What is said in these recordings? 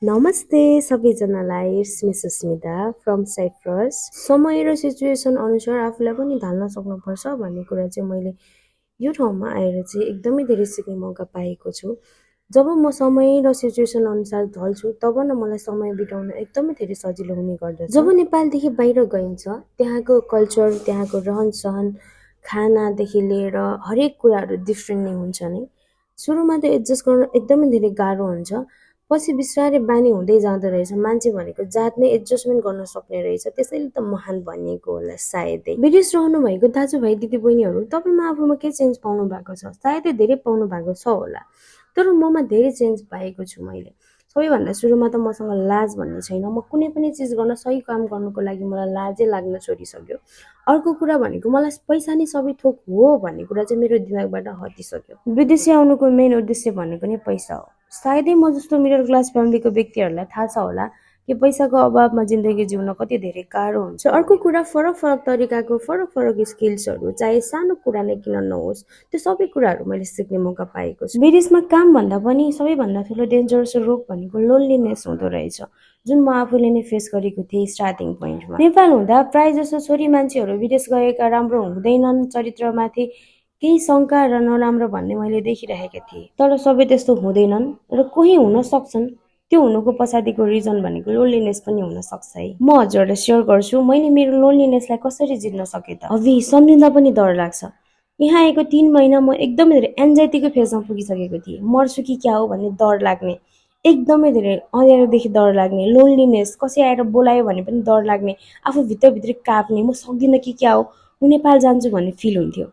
नमस्ते सबैजनालाई, it's me Susmita from Cyprus. समय र सिचुएसन अनुसार आफूलाई पनि ढाल्न सक्नुपर्छ भन्ने कुरा चाहिँ मैले यो ठाउँमा आएर चाहिँ एकदमै धेरै सिक्ने मौका पाएको छु। जब म समय र सिचुएसन अनुसार ढल्छु तब न मलाई समय बिताउन एकदमै धेरै सजिलो हुने गर्दछ। जब नेपालदेखि बाहिर गइन्छ त्यहाँको कल्चर, त्यहाँको रहनसहन, खानादेखि लिएर हरेक कुराहरू डिफ्रेन्ट नै हुन्छ नै। सुरुमा त एडजस्ट गर्न एकदमै धेरै गाह्रो हुन्छ, पछि बिस्तारै बानी हुँदै जाँदो रहेछ। मान्छे भनेको जात नै एडजस्टमेन्ट गर्न सक्ने रहेछ, त्यसैले त महान भनिएको होला सायदै। विदेश रहनु भएको दाजुभाइ दिदीबहिनीहरू, तपाईँमा आफूमा के चेन्ज पाउनु भएको छ? सायदै धेरै पाउनु भएको छ होला, तर ममा धेरै चेन्ज पाएको छु मैले। सबैभन्दा सुरुमा त मसँग लाज भन्ने छैन। म कुनै पनि चिज गर्न, सही काम गर्नुको लागि मलाई लाजै लाग्न छोडिसक्यो। अर्को कुरा भनेको मलाई पैसा नै सबै थोक हो भन्ने कुरा चाहिँ मेरो दिमागबाट हटिसक्यो। विदेशी आउनुको मेन उद्देश्य भनेको नै पैसा हो। सायदै म जस्तो मिडल क्लास फ्यामिलीको व्यक्तिहरूलाई थाहा छ होला कि पैसाको अभावमा जिन्दगी जिउन कति धेरै गाह्रो हुन्छ। अर्को कुरा, फरक फरक तरिकाको फरक फरक स्किल्सहरू, चाहे सानो कुरा नै किन नहोस्, त्यो सबै कुराहरू मैले सिक्ने मौका पाएको छु। विदेशमा काम भन्दा पनि सबैभन्दा ठुलो डेन्जरस रोग भनेको लोनलीनेस हुँदो रहेछ, जुन म आफूले नै फेस गरेको थिएँ स्टार्टिङ पोइन्टमा। नेपाल हुँदा प्राय जसो छोरी मान्छेहरू विदेश गएका राम्रो हुँदैनन्, चरित्रमाथि केही शङ्का र नराम्रो भन्ने मैले देखिरहेका थिएँ। तर सबै त्यस्तो हुँदैनन् र कोही हुन सक्छन्। त्यो हुनुको पछाडिको रिजन भनेको लोनलीनेस पनि हुन सक्छ है। म हजुरहरूलाई सेयर गर्छु मैले मेरो लोनलीनेसलाई कसरी जित्न सकेँ त। अभि सम्झिँदा पनि डर लाग्छ। यहाँ आएको 3 महिना म एकदमै धेरै एन्जाइटीको फेजमा पुगिसकेको थिएँ। मर्छु कि क्या हो भन्ने डर लाग्ने, एकदमै धेरै अँध्यारोदेखि डर लाग्ने, लोनलीनेस, कसै आएर बोलायो भने पनि डर लाग्ने, आफू भित्रभित्रै काप्ने, म सक्दिनँ कि क्या हो, म नेपाल जान्छु भन्ने फिल हुन्थ्यो।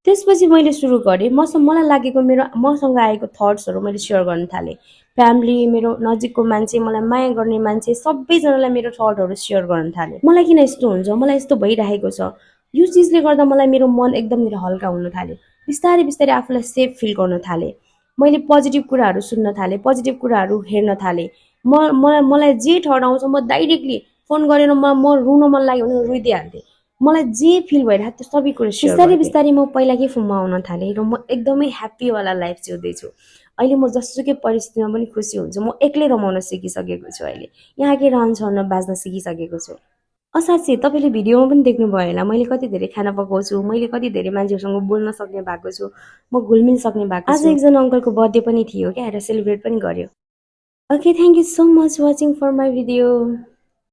त्यसपछि मैले सुरु गरेँ, मलाई लागेको मसँग आएको थट्सहरू मैले सेयर गर्न थालेँ। फ्यामिली, मेरो नजिकको मान्छे, मलाई माया गर्ने मान्छे, सबैजनालाई मेरो थटहरू सेयर गर्न थालेँ। मलाई किन यस्तो हुन्छ, मलाई यस्तो भइरहेको छ, यो चिजले गर्दा मलाई मेरो मन एकदम धेरै हल्का हुन थाल्यो। बिस्तारै बिस्तारै आफूलाई सेफ फिल गर्न थालेँ। मैले पोजिटिभ कुराहरू सुन्न थालेँ, पोजिटिभ कुराहरू हेर्न थालेँ। मलाई जे ठहर आउँछ म डाइरेक्टली फोन गरेर म रुन मन लाग्यो भने रुइदिइहाल्थेँ। मलाई जे फिल भइरहेको थियो सबै कुरा बिस्तारै बिस्तारै म पहिलाकै फर्ममा आउन थालेँ र म एकदमै ह्याप्पीवाला लाइफ जिउँदैछु। अहिले म जसुकै परिस्थितिमा पनि खुसी हुन्छु। म एक्लै रमाउन सिकिसकेको छु। अहिले यहाँकै रहनसहनमा बाँच्न सिकिसकेको छु। साँच्चै तपाईँले भिडियोमा पनि देख्नुभयो होला मैले कति धेरै खाना पकाउँछु, मैले कति धेरै मान्छेहरूसँग बोल्न सक्ने भएको छु, म घुलमिल सक्ने भएको छु। आज एकजना अङ्कलको बर्थडे पनि थियो क्या, आएर सेलिब्रेट पनि गर्यो। Okay, thank you so much watching for my video.